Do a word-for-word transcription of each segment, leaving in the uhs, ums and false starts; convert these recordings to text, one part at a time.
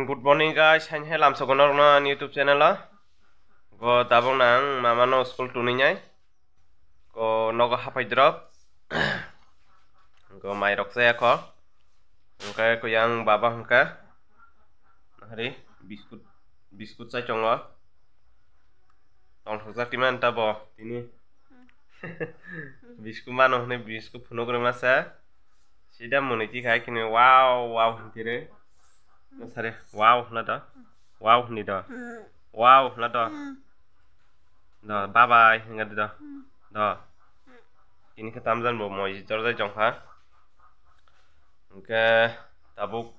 Good morning guys, hain hai lamsogo norokno ani YouTube channel o. Go tabuk nang mama no school tunui nai. Go nogo hapai drop. Go mai rok saya ko. Hingke ko yang baba hingke. Hari biskut, biskut sai chongo. Tongthokjak twi mani ta bo tini. Bisku mano hwnwi bisku phunuk rwma sa. Sida mwnwi tikha hai kheno wow wow hwn tire. Sare wow hwna do. Wow hwni do. Wow hwna do. Do bye bye hwnga do. Do. Tini khe tamjan bo moi jorjai jongkha. Hwnkhe tabuk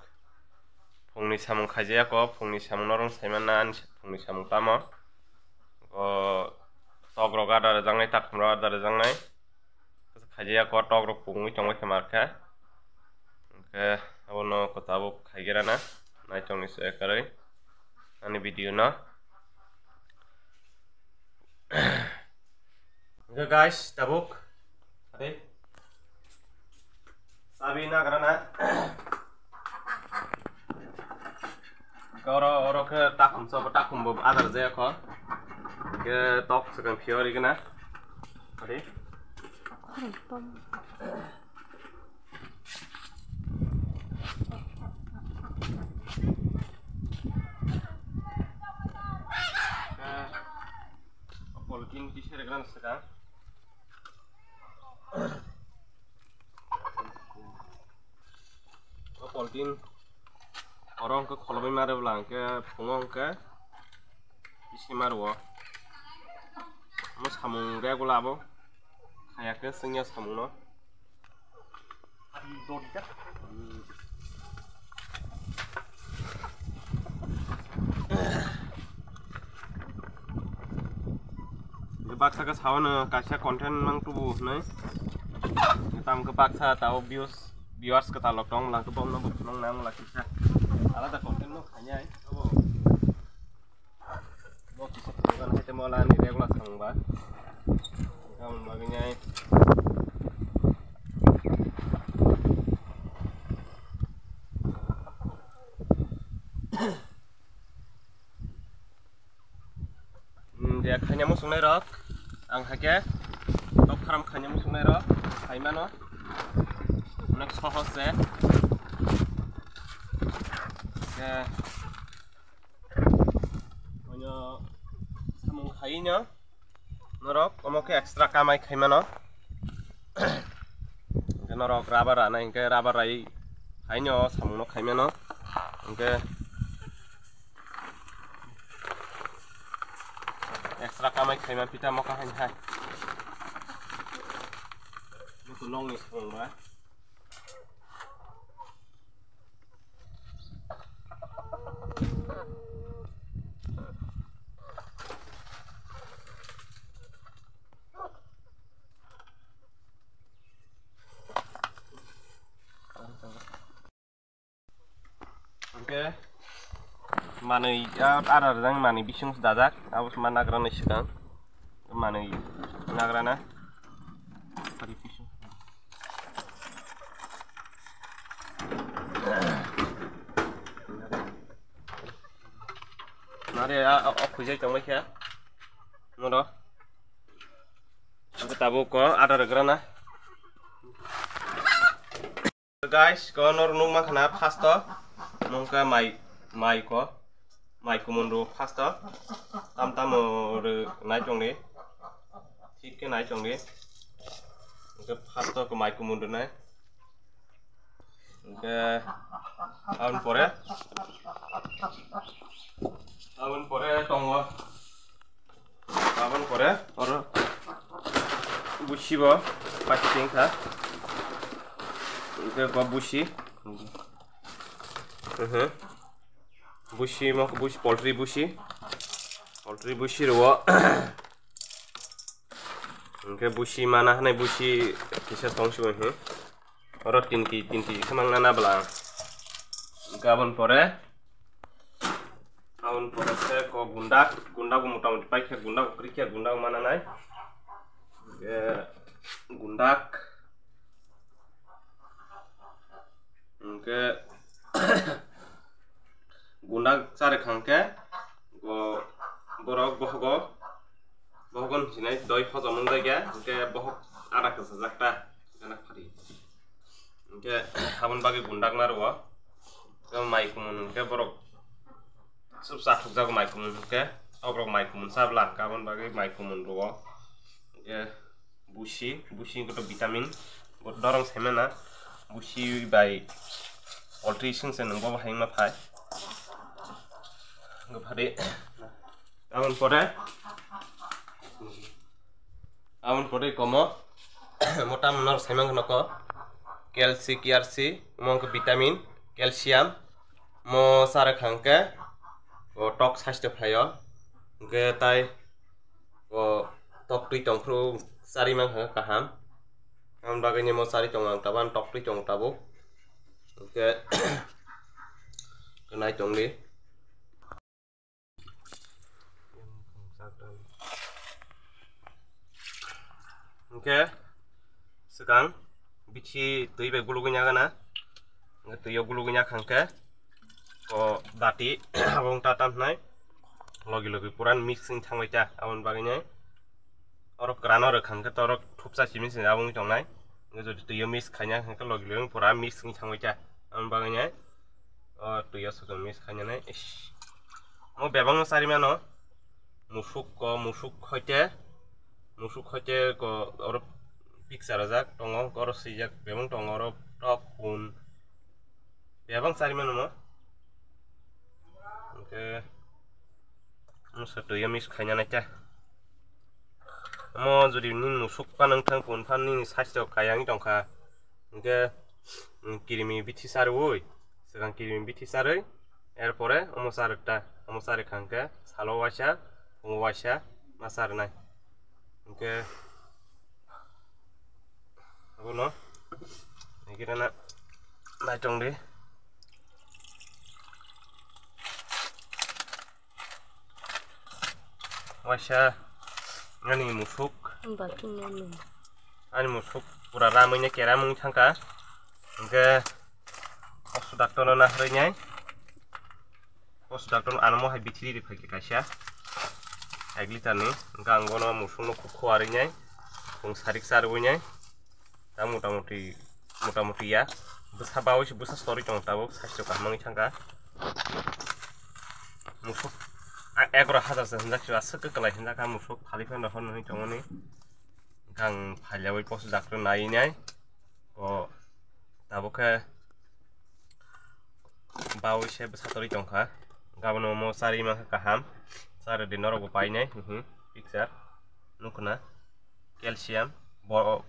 phungni samung khaijaya kok, phungni samung norok saimanna ani phungni samung tamo. O tok rok ada rejaknai, takhum rok ada rejaknai. Khaijaya kok, tok rok pungwi tongwi khe mar khe. Hwnkhe abono kwtabuk khaigerana, naitongni se kwrwi ani video no. Hwnkhe guys, tabuk, ade. Sabi nagra na. Oro, oro khe takhum sobo, takhum bo adar jaya kho. Khe tok swkang phiyo ri gana. Ade. Polythene tisere gran saka. O polythene oro hwnkhe kholobwi mare bwla hwnkhe phungo hwnkhe bisi maro. Omo samung rek bwla abo khaya khe chwngya samungno. Baksa khe sao no kaisa content mang tubu hwnwi. Tamo khe baksa tao views, viewers kwtal rok tong lang khe bomno bo phunuk nang la kisa. Alada content no khainai. Bo kisa phunuk nang khe temo la ni regular samung ba. Tamo bagwi nai. Hmm, je khaina muchungnai rok, ang haikhe tok pharam khaina muchungnai rok khaimano onek sohos se. Je, oino samung khaino. Norok omo khe extra kamai khaimano. Hwnkhe norok rubber ranai hwnkhe rubber rai haino samungno khaimano. Hwnkhe extra kamai khaima pita moka hain hai. Nokni samung ba. Hwnkhe manwi a, ara rwjak manwi bising dajak, abo se ma nagra nai swkang. Manwi nagra na. Nare a, a, o khujai tongmai kha. Noro. Tabuk ko ada regra na. Guys, ko nor nuk makhana first o mungka mai, mai ko, mai kumundu first o tam tam re nai chong ni, thik ke nai chong ni, ke first o ko mai kumundu nai, ke aboni pore, aboni pore tongo. Aboni pore oro busi bo paising kha. Hwnkhe bo busi. Mhm. Busi mo busi, poultry busi. Poultry busi rwo. Hwnkhe busi mana hanai busi kisa tong sibo hwnkhe. Oro tin kg, tin kg khe mang nana bwla ang. Hwnkhe aboni pore, aboni pore khe ko gundak, gundak bo mota moti paikha, gundak bo kwrwikha, gundak bo mananai. Hwnkhe gundak, hwnkhe Gunda chari khangkhe, go borok bohogo, bohogo hinwi doi hojom wng dai khe, hwnkhe bohok ada kwchajak ta, gana phari. Hwnkhe aboni bagwi gunda gana rwo. Hwnkhe mai kumun hwnkhe borok sub chathokjago mai kumun hwnkhe, oborok mai kumun chabla hwnkhe aboni bagwi mai kumun rwo. Hwnkhe Busi, busi hwnkhe to vitamin, bo dorong saimana, busi bai poultry sengse nung bo bahai wngma phai. Hwnkhe phari, aboni pore, aboni pore komo, mo tamo nor saimang noko, K L C, K R C, mo hwnkhe vitamin, calcium, mo chara khangkhe, o tok saisto phaio, hwnkhe tai, O toktwi tongphuru chari mankha kaham. Aboni bagwi nimo chari tongo ang tabuk, ang toktwi tongo tabuk. Hwnkhe nai tongdi. Hwnkhe swkang bithi twi bai gulugwi nagana. Hwnkhe twi o gulugwi nagkha hwnkhe o dati abo wng ta tamhinai logi logi pura mix wng thangbai ta, aboni bagwi nai oro kwran o rwkha hwnkhe to oro thupsa simi se abo wng tongnai. Hwnkhe jodi twi o mix khaina hwnkhe logi logi pura mix wng thangbai ta, aboni bagwi nai o twi o swkang mix khainani. Ish. Mo bebak no chari mano. Musuk ko, musuk hoite, musuk hoite ko oro picture rwjak tongo, oro swijak bebak tongo, oro tok hun bebak chari mano mo. Hwnkhe masa twi o mix khaina naita. Omo jodi nini musuk pa nang thang pun phan nini saisto kaya wng tongkha. Hwnkhe, mm, kirimi bithi sarwi, swkang kirimi bithi sarwi, erpore omo sarwk ta, omo sarwk hwnkhe salo waisa, phungo waisa ma sarwnai. Hwnkhe, abono, hwnkhe nana naitongdi. Waisa ani musuk. Ani musuk pura ramwi ne keramwi thangkha. Hwnkhe posu doctor no naharwi nai. Posu doctor no ano mohai bithi ri phaikhe kaisa. Ek liter ni. Hwnkhe ang bono musuk no khuk khuarwi nai. Bung sarik charwi nai. Ta motamuti, motamuti ya. Bwsa bawi se bwsa sorwi tongo tabuk, saisto kaham wngwi thangkha. Musuk a-, egaroh hajar se hwnjak se, aswk kwklai hwnjak kha musuk, phali phano hor nwi tongmani. Gang phailawi posu doctor nai nai. O tabuk khe Bawi se bwsa torwi tongkha. Gabon omo charwi mankha kaham. Charwdi norokbo painai, hihi, picture. Nukuna. Calcium. Bo,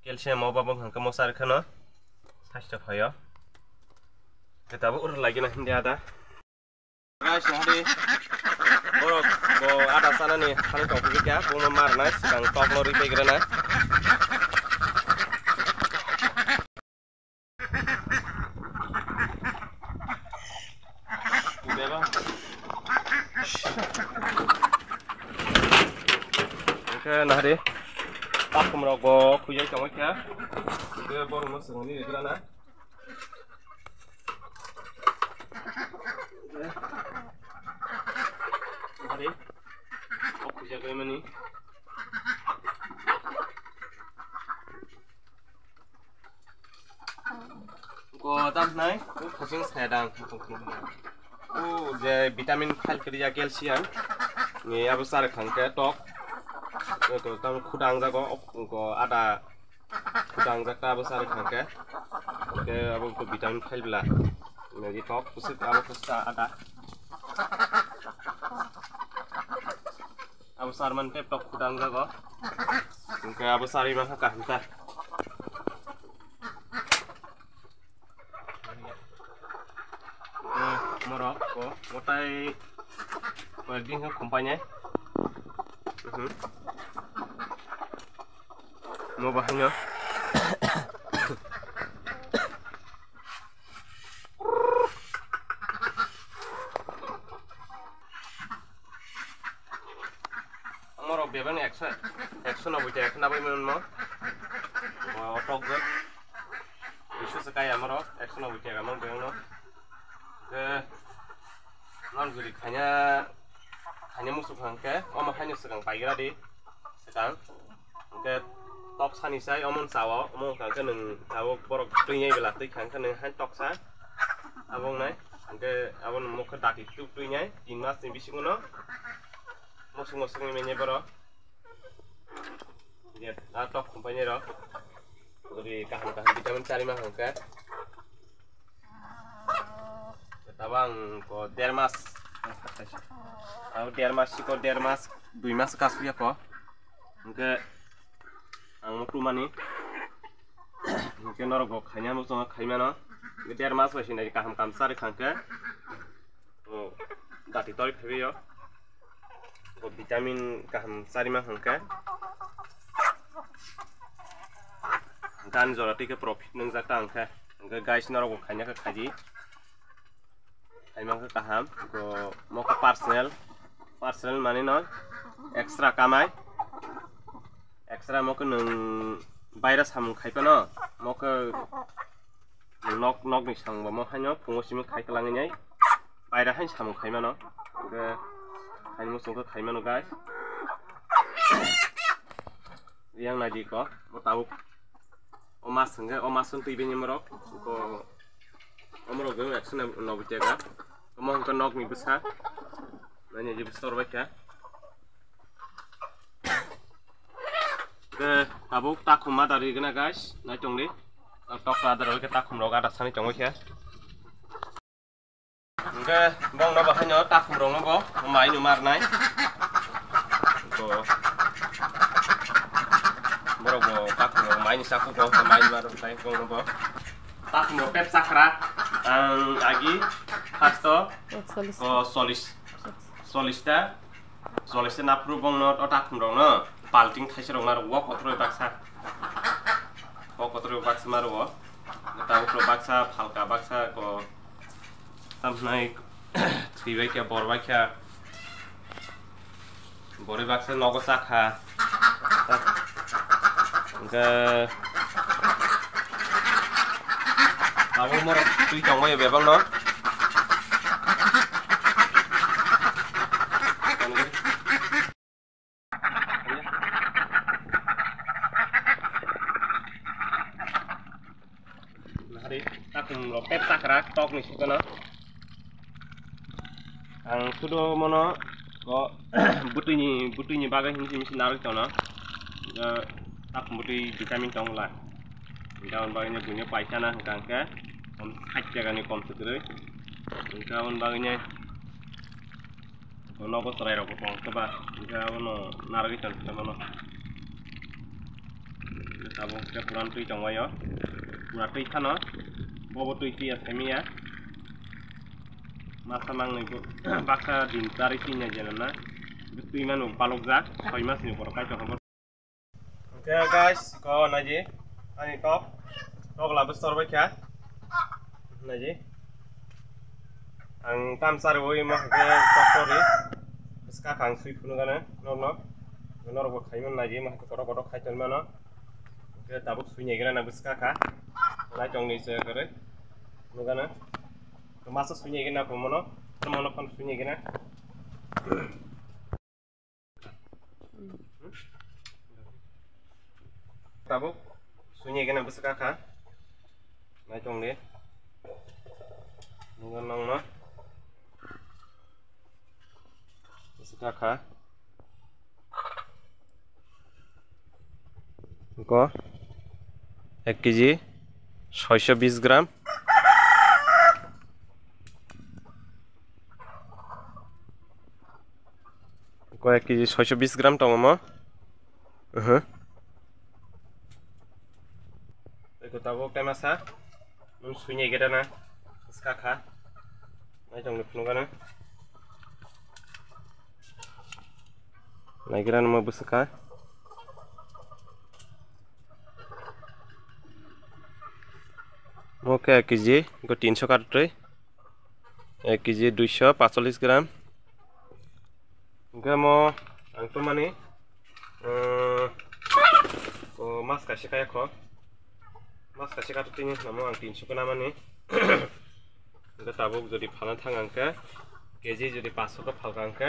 calcium o babang hwnkhe mo charwi kheno. Saisto phaio. Khe tabuk oro lagina hindi ada. Guys, nahadi. Borok bo ada sanani thani tongphikha, bono marnai, swkang toklo rwi paigrana. Hwnkhe nahari, takhumrok bo khuyai tongwi kha. Hwnkhe borokno swrwngni regrana. Nahari, o khuyjak bai mani. Ko tam nai, ko khosing saya dang. O je vitamin phail kiri ya calcium. Ni abo sar khang ke tok. Ko tam khudang jago, ko ada khudang jak ta abo sar khang ke. Ke abo ko vitamin phail bla. Ni tok kusik abo kusa ada. Abo sar man ke tok khudang jago. Hwnkhe abo sarwi mankha kaham ta. Eh, morok ko, motai koyek din khe khum painai. Mhm. Mo bahaino. Amorok bebak ni ekso, ekso noboi taka khe nabai mano. Bo tok jak. Isu se kai amorok ekso noboi taka mang bebak no. Hwnkhe nor guri khaina, khaina muchung kha hwnkhe omo haino swkang paigra di swkang. Hwnkhe tok sani sai omo chao, omo wngkha hwnkhe nwng tabuk borok twi nai bela twi kha hwnkhe nwng haino toksa abo wngnai. Hwnkhe abo nwng mokhe dati tuk twi nai tin mas ni bisingo no muchungo swngwi manya borok. Je a tok khum painai rok. Uri kaham kaham vitamin chari ma hwnkhe. Tabo ang ko der mas. Abo der mas siko der mas, dui mas kasya ko. Hwnkhe ang muktu mani. Hwnkhe norok bo khaina muchungo khaimano. Hwnkhe der mas bai sinai kaham kaham chari kha hwnkhe. O, dati tori phaibaio. O, vitamin kaham chari ma hwnkhe. Gan jora twi khe profit nwngjak ta hwnkhe. Hwnkhe guys, norok bo khaina khe khaidi. Khaima khe kaham. Ko, mokhe personal. Personal mani no extra kamai. Extra mokhe nwng baira samung khai phano. Mokhe Nok, nokni samung bo mo haino phungo simi khai kwlangwi nai. Paira haino samung khai mano. Hwnkhe haino muchung khe khai mano, guys. Yang nai di ko, bo tabuk. O mas hwnkhe, o mas hwn twi bini morok. Ko, omorok geng action no bwtega. Omo hwnkhe nokni bwsa. Nani di bwsa rw baikha. Ke tabuk takhum ma dari gana, guys, nai tong di. Tok ta dari ke takhum rok ada sani tong khe. Hwnkhe bong no bahai no takhum rok no bo mai no mar nai. Bo borok bo takhum rok mai ni saku ko mai mar nai bong no bo. Takhum rok pep sakra ang agi first o eksollis. Ko sollis. Sollis ta. Sollis ta naphru bong no o takhum rok no balting thaisa rok ma rok o kotor baksa. O kotor baksa ma rok o. Tabuk rok baksa phalka baksa ko. Tamhnai thwi bai kha, bor bai kha. Bori baksa nogo chakha. Hwnkhe abo morok twi tongbaio bebakno. Nahari takhum rok pep chakra tok ni sukano. Ang sudo mono ko bwtwini, bwtwini bagwi hinsi hinsi narwk tono. Takhum bwtwi vitamin tong la. Hwnkhe aboni bagwi no buino paisa na hwnkha hwnkhe kom sait jaga ni kom se kwrwi. Hwnkhe aboni bagwi no Nogo chwrai rok bo tong khe ba, hwnkhe abono narwgwi tong khe mano. Tabuk khe puran twi tongbaio, pura twi phano, bobo twi phiya semiya. Masa mangnwi bo baksa din chari twi nai jena na, twi mano palokjak, soi masni borok kaitor. Hwnkhe guys, ko naidi, ani tok, tok labo sor bai kha. Naidi. Ang tam sari oi ma hwnkhe tok tori. Bwska kha ang sui phunu gana, norok no. Norok bo khaimano naidi, ma hwnkhe kotor kotor khai tongmano. Hwnkhe tabuk sui nai gana na bwska kha. Lai tong ni se kare. Phunu gana. Masa sui nai gana ko mono. Mono phone sui nai gana. Tabuk sui nai gana bwswk kha. Nai tong di. Nungno nongno. Bwswk kha. Ko ek kg soisho bis gram. Ko ek kg soisho bis gram tongo mo. Aha. Eko tabuk tema sa. Nung sui nai gana na. Bwswk kha. Nai tong ni phunuk gana. Nai gana mo bwswk kha. Mo khe ek kg, ko tinsho kattwi. Ek kg duisho patchollis gram. Hwnkhe mo ang tongmani, eh, o mas kaisa kaya kho. Mas kaisa kattwi tini hinamo ang tinsho khe namani. Hwnkhe tabuk jodi phalna thang hwnkhe, keji jodi paanso khe phalka hwnkhe,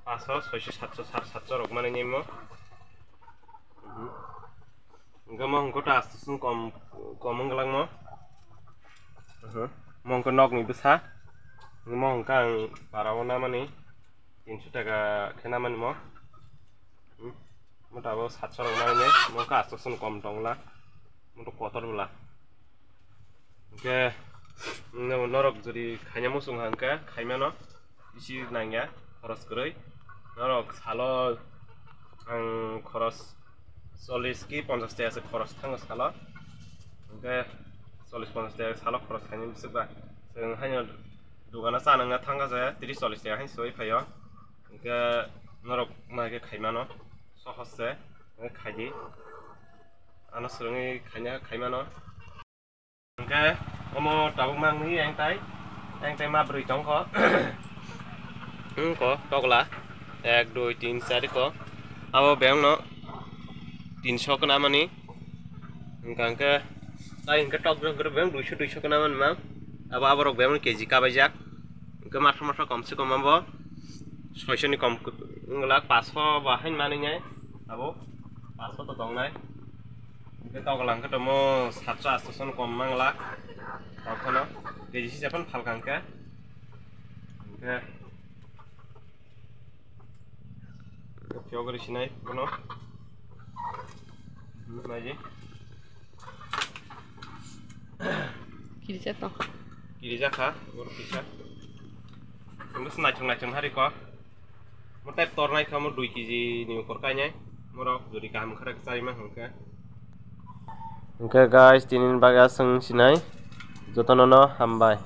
paanso, soiso, satso, sar satso rok mani nimo. Mhm. Hwnkhe mo hwnkhe ta aswk kom, kom wng glak mo. Mhm. Mo hwnkhe nokni bwsa. Mo hwnkhe ang para o namani tinso taka khe namani mo. Hmm. Mo tabuk satso rok mani, mo hwnkhe aswk kom tongla. Mo to kotor bwla. Hwnkhe, no-, norok jodi khaina muchung hwnkhe khaimano, bisi nangya, khoros kwrwi. Norok salo ang khoros chollish ki ponchash taka se khoros thango salo. Hwnkhe chollish ponchash taka salo khoros khainani bwswk ba. Chwng haino dogano cha nangna thangkha se tris chollish taka haino soi phaio. Hwnkhe norok ma khe khaimano, sohos se, hwnkhe khaidi. Ano swrwngwi khaina khaimano. Hwnkhe omo tabuk mangni engtai, engtai ma bwrwi tongkho. Wngkho tokla, ek, dui, tin, char kho. Abo bengno tinso kwnamani. Hwnkha hwnkhe, tai hwnkhe tok jok beng duiso, duiso kwnamani mang. Abo aborok beng keji kabaijak. Hwnkhe matha matha komse kom abo soiso ni kom wng glak, paanso ba hain manwi nai abo, paanso to tongnai. Hwnkhe tokla hwnkhe tomo satso asto sono kom mang glak. Tokphano keji sisa phano phalka hwnkhe. Hwnkhe phiyok ri sinai bono. Hmm, naidi. Kirija to. Kirija kha, boro kisa. Hwnkhe naithok naithok hari kho. Mo tai tornai kha mo dui keji ni ukor kainai. Morok jodi kaham kharak chai ma hwnkhe. Hwnkhe guys, tini bagwi aswk sinai. Jotono no hambai.